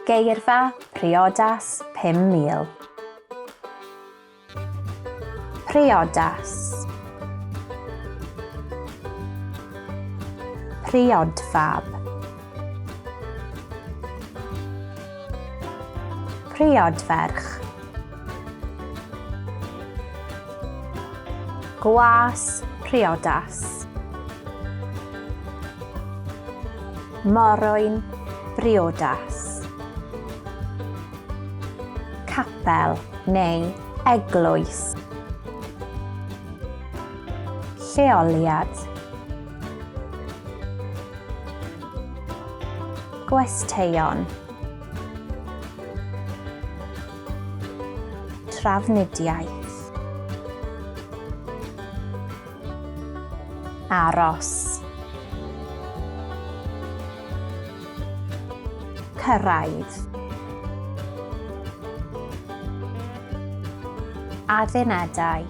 Geirfa priodas 5,000. Priodas. Priodfab. Priodferch. Gwas priodas. Morwyn briodas. Capel neu eglwys. Lleoliad. Gwesteion. Trafnidiaeth. Aros. Cyrraedd. Addunedau.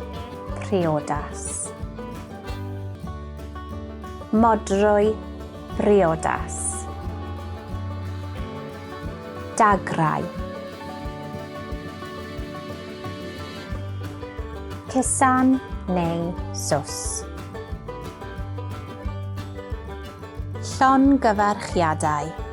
Priodas. Modrwy. Briodas. Dagrau. Cusan neu sws. Llongyfarchiadau.